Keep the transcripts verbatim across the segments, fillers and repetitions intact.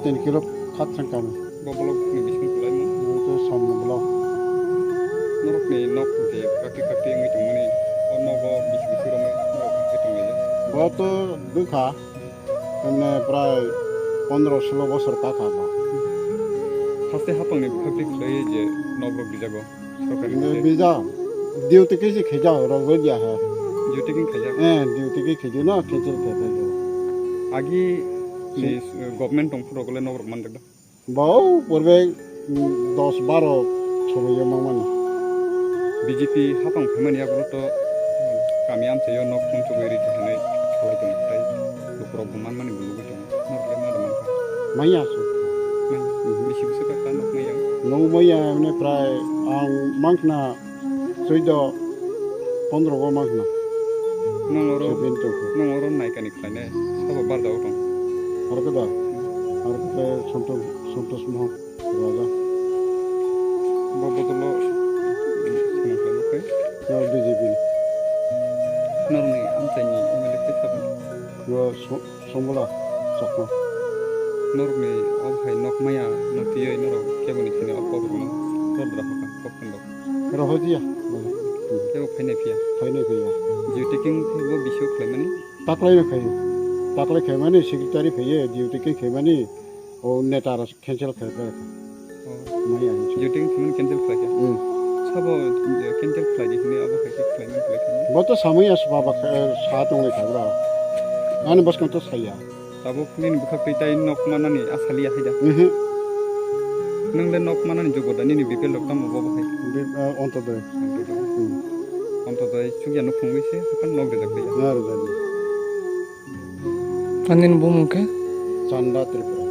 Tin kilo khat sang kami. Bo block ni bising kulai mo? Bo to som ni block. Norok ni nok je kaki kaki wngwi tongmani, o nogo bisi bisi romwi norok wngwi tonglaijak. Bo to dukha, emne prai pondro solo bosor kaka bo. Haste hapang ni bwkhak twi khlaiwi je nok rok rijago. Sorkar ni Inde mote. Bija, duty kisi khejak, rogoi dia he. Duty king khejak? Eh, duty ki khejak no, cancel khejak. Agi Hmm. si, eh, government tong phuru rogole nok rok manjak da? Bo purbe, mm, dos baro choboi ya mangmani. B J P hapang phaimani yagulo to, hmm, kami amchaio nok phung chubui ri khe hinwi salai tong tai. Lukurok bo manmani bo nugui tongo. Norok le ma rwmang kha. Manya su. Manya. Mhm. Bisi bwswk kha nok manya. Nok manya emne prai ang mangkhna suido pondro go mangkhna. Nong oro, Sebin tongkha. Nong oro naikani khlainai. Sabo barjao tong. Aro khe da? Aro khe Santosh, Santosh Mohan. Raja. Bo bodolo samung khlai bo khai. Bo B J P ni. Norokni amchaini M L A khe sabo? Bo Su-, Sumbula Chakma. Norokni o hai nok maya no twiwi norok keboni sini o kok rwno dordra hoka kok khendo. Rohodia. Kebo phainai phiya. Phainai phiya. Duty king khe bo bisio khlaimani. Taklai no khaio. Taklai khaimani secretary phaiye duty king khaimani. O neta rok cancel khlai khlai. Oh. Maya hinwi. Duty king thumani cancel khlai kha. Hmm. Sabo, eh, cancel khlai di hwnwi abo hai khe khlai man khlai kha. Bo to samui as baba, eh, sa tongwi kha bro. Ani bwskang to saya. Tabuk nini bwkhak twi tai nok manani asali ya haida. Mhm. Nwng le nok manani jogo da nini B P L rok tamo bo bo hai. Bi-, eh, Ontodoi. Ontodoi. Hmm. Ontodoi chukya nukhungwi se hakan nok rijak liya. Na rijak liya. Ani ni bumung khe? Chanda Tripura.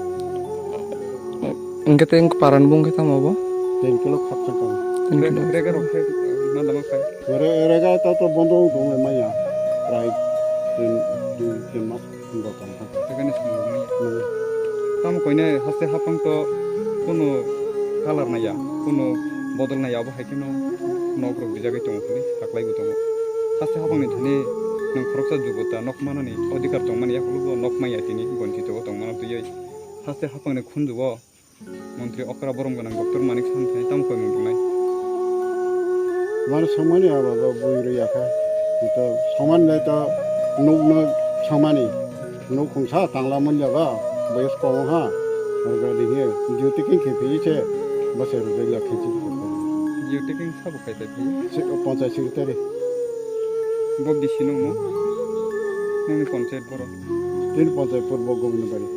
Hingke tei wngkha para ni bumung khe tamo bo? Ten kilo khapsa kami. Ten kilo. Re-, rega rok khe, eh, ma lama khai? Re-, rega to, to bondo wng tong le maya. Prai tin, dui, tin mas wng tong kha. Rega ni simi maya. Maya. Tamo koine haste hapang to kuno kalar naya, kuno bodol naya, abo hai kheno nok rok bijagwi tongo hwnwi saklai bo tongo. Haste hapang ni thani nwng khoroksa jubota nok manani odhikar tongmani yakulo bo nok maya tini bonchito tongmano twiwi. Haste hapang ni khunju o montri okra borom gwnang doctor Manik Saha ni thani tamo koimung tongnai. Mani songmani abo bo bui rwya kha. Hwnkhe songmani lai to nukno songmani. Nuk khungsa tangla manya ba, boyos kong ha, arga dihe, duty king khe phi se, base rwjak ya khe chi. Duty king sabo khai tai phi? Se, panchayat secretary. Bo bisi nung mo? Nungni panchayat boro? Tin panchayat purbo Gobindabari.